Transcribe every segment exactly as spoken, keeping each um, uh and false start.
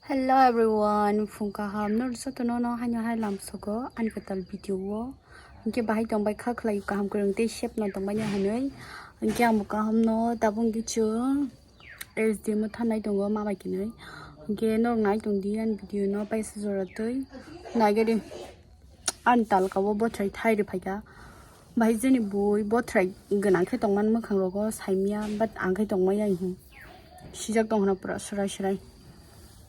Hello everyone, phung kaham no joto no no haino hai lam sogo ani kwtal video o. Hwnkhe bahai tong bai kha khlai kaham kwrwng tei safe no tong bai no hinwi. Hwnkhe ang bo kaham no tabuk hwnkhe chwng S D M o thanai tongo ma bai kwnwi. Hwnkhe norok nai tong di ani video no paisa jora twi. Naigadi ani talka o bothrai thai rw phaikha. Bahai jani bui bothrai gwnang khe tongmani mwkhang rogo saimya, but ang khe tongmaya hinwi sijak tong hwna pura swrai swrai.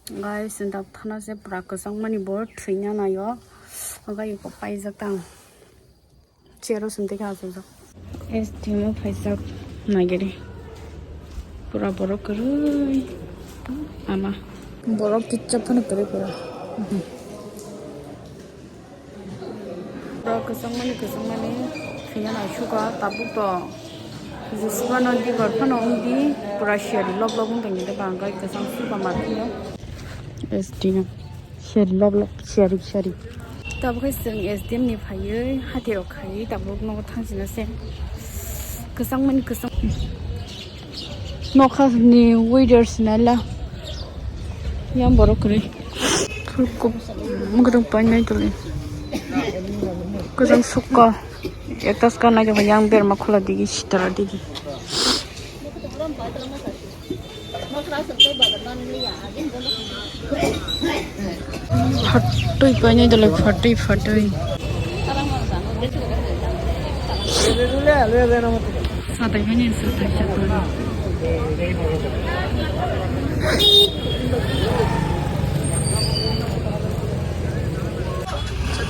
Guys, chwng tabuk thana se pura kwchangmani bo thwina naio. Ogai eko paijak tang. Chair o sumtwi khe achukjak. S D M o phaijak nagiri. Pura borok kwrwi ama. Borok kitsa phano kwrwi pura. Borok kwchangmani kwchangmani thwina naisukha tabuk to. Jismano dibar phano wngdi pura siyari lob lob wng tongdi bangkha kwchang suka ma phino. S D M. Siyari lob lob, siyari, siyari. Tabuk khe chwng S D M ni phaiwi, hati rok khaiwi, tabuk nogo thang sina se. Kwchang mani kwchang. Nokha ni weather sina la. Yang borok kwrwi. Phulkuk mwkhwtwng painai tuli. Kwchang sukha. Ekta swkang nai tongkha yang berma khula digi sitara digi. Phatwi painai dole phatwi phatwi. Satai painai satai satai.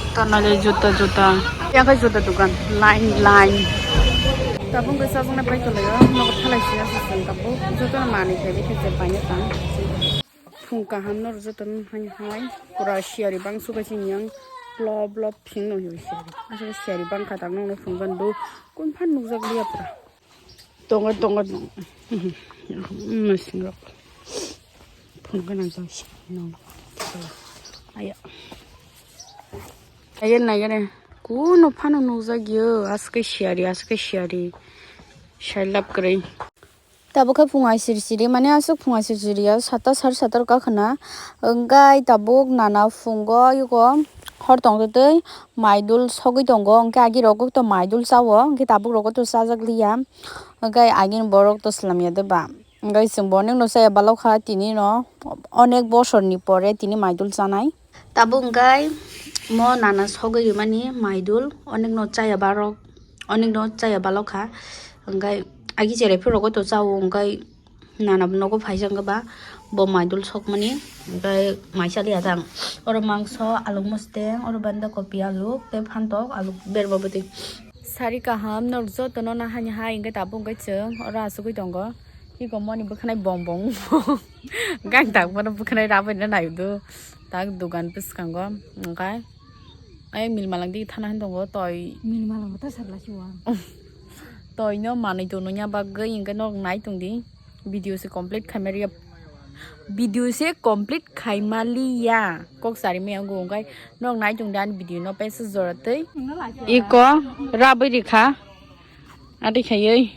Juta naile juta juta. Yang khe juta dukan line line. Tabuk khe sajwknai pai tonglaio, nogo thalai sina se chwng tabuk jotono manwi khe bikhe je paina tang. Phung kaham no jotono hai hai pura siyari bangsu khe chini yang blob blob phing no hiwi siyari. Aswk siyari bangkha tang nokno phung jani do kun phan nukjak liya pura. Tongo, tongo, tongo. Masing rok. Phone gwnang tong si. No. Ayo. Ayo, na gane. Kuno phano nukjak yo. Aske siyari, aske siyari. Sai lab kwrwi. Tabuk khe phung aisir siri, mane aswk phung aisir siri ya, sata sar sata rok kakhwna. Wngkhe tabuk nana phungo yugo hor tongtwtwi maidul sogwi tongo, wngkhe agi rogo to maidul chao, wngkhe tabuk rogo to chajak liya. Hwnkhe agini borok to swlamya de ba. Hwnkhe chwng bo onekno chaya balokha, tini no onek bosorni pore tini maidul chanai. Tabuk hwnkhe mo nana sogwi rimani maidul, onekno chaya barok, onekno chaya balokha. Hwnkhe agi cherai phuru rogo to chao, hwnkhe nana nogo phaisa hwnkhe ba bo maidul sokmani. Hwnkhe maisa liya tang. Oro mangso, alu musteng, oro banda kopi, alu tei phantok, alu berma bwtwi. Sari kaham, norok jotono nahani hai hwnkhe tabuk hwnkhe chwng oro achugwi tongo. Iko moni bwkhanai bong bong. Gang tak bono bwkhanai rabai na naido. Tak dogan bwskango hwnkhe. Ayang milmalang dige thana hin tongo toi. Milmalang ta sabla siwa. Toi no manwi tonwi ya bagwi hwnkhe norok nai tongdi. Video se complete khaimaliya. Video se complete khaimaliya. Kok sari me ango hwnkhe norok nai tongdi ani video no paisa jora twi. Iko rabai rikha. Adi khaiwi.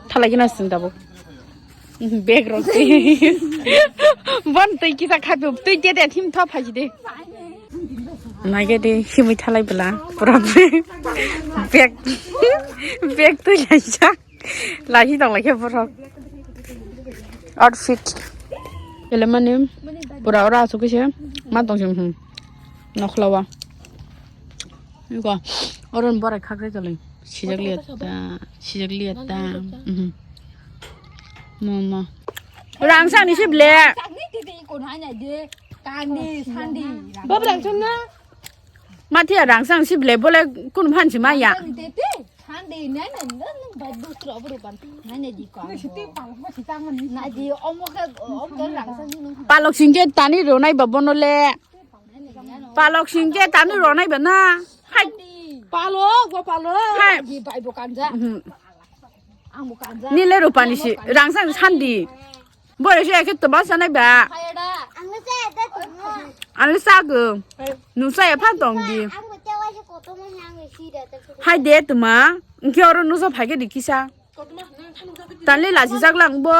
Thalai gina sing tabuk. Bag rok twi. Bon twi kisa khapi twi te te thim tha phaji de. Naige de himui thalai bela pura bag bag twi laijak. Lahi tong laikhe borok. Outfit. Ele mani pura ora asuk kise ma tong sim hmm. Nokhla wa. Iko oron borai khakre tole. Sijak liya ta, sijak liya ta. Mhm. Mo mo. Rang sang ni sible. Sangni titi kon hanya de. Kandi sandi. Bob rang sang na. Mathia rang sang sible bole kun phan si maya. Sangni titi. Sandi nene nene bai dusra buru pan. Nene di ko. Na di omo ke omo ke rang sang ni. Palok singke tani ronai babono le. Palok singke tani ronai bana. Hai. Palok, bo palok. Hai. Di bai bo kanja. Mhm. Ang bo kanja. Nile rupani si, rang sang sandi. Bore se eke to basa nai ba. Hayada. Ang le sa da tong. Ang le sa go. Nu sa ya phan tong di. Ang bo te wa se koto mo yang si da ta. Hai de tuma. Engke oro nu sa phage di kisa. Tanle lachi jak lang bo.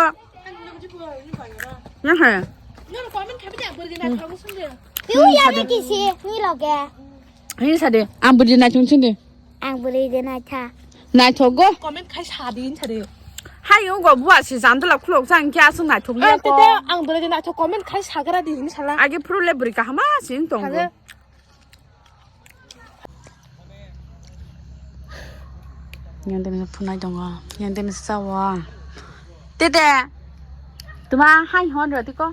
Nang ha. Piu ya na kisi ni loge. Hini sade, ang budi na chung chunde. Ang budi de na tha. Na thogo. Comment khai sadi hin sade. Hai, o go bua si jandala khulok jang kya sung na thok ya ko. Tete ang budi de na tho comment khai sagra di hin sala. Age phuru le buri kahama sin tong. Yang temi phunai tongo, yang temi sawa. Tete, tuma hai hon roti ko.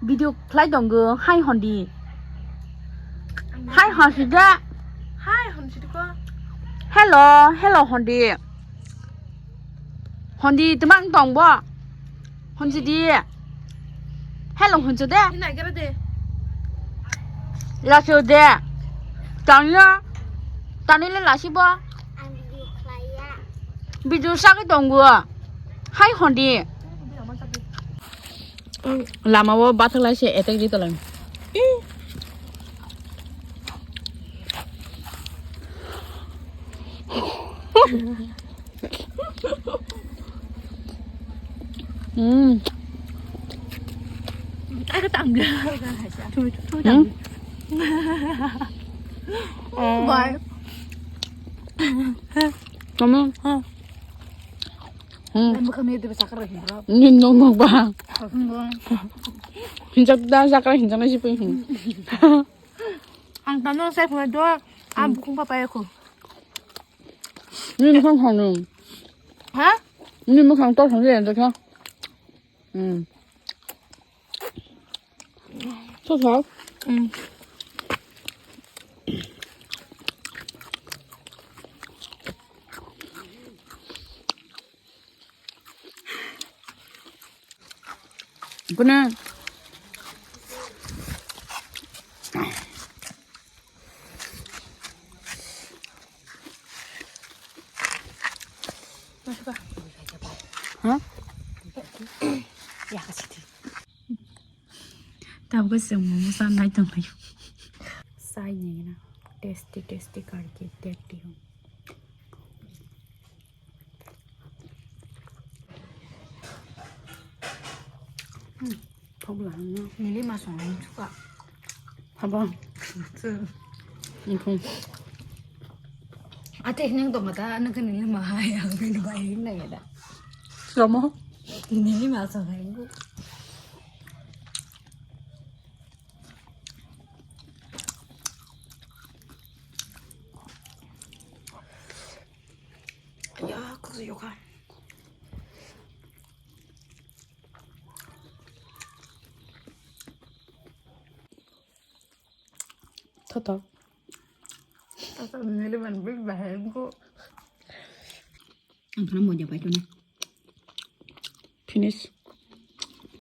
Video khlai tongo, hai hon di. Hai hon si da. Hai hon si ko. Hello, hello hon di. Hon di, tuma tong bo. Hon si di. Hello, hon si de. Ina gara de. Laso de. Tanya. Tani le lasi bo. Video sagi tongo. Hai hon di. Lama o bathak lai se attack di tolang. Hmm. Aku tak ambil. Hmm? Bye. Kamu? Hmm. Ni nong nong ba. Hinjak da sakra hinjak na sipui hin. Ang tano sai phone do. Am bukung papa ya ko. Ni nong hanu. Ha? Ni mo khang to thang ya da. Hmm. Thotho. Hmm. Guna. Huh? Tabuk chwng momo chanai tonglaio. Chai nini na tasty tasty karki tasty. Hmm, thok lang no. Nili ma song ang chuka. Haba. Chu. Iphung. Ate nang tong kata nang kani le ma hai ang kani bai hin na ya da. Somo. Nili ma song ang. Ya, kok yoga. Toto. Toto nili man big bahai ko. Ang kana moja pai to na. Finish.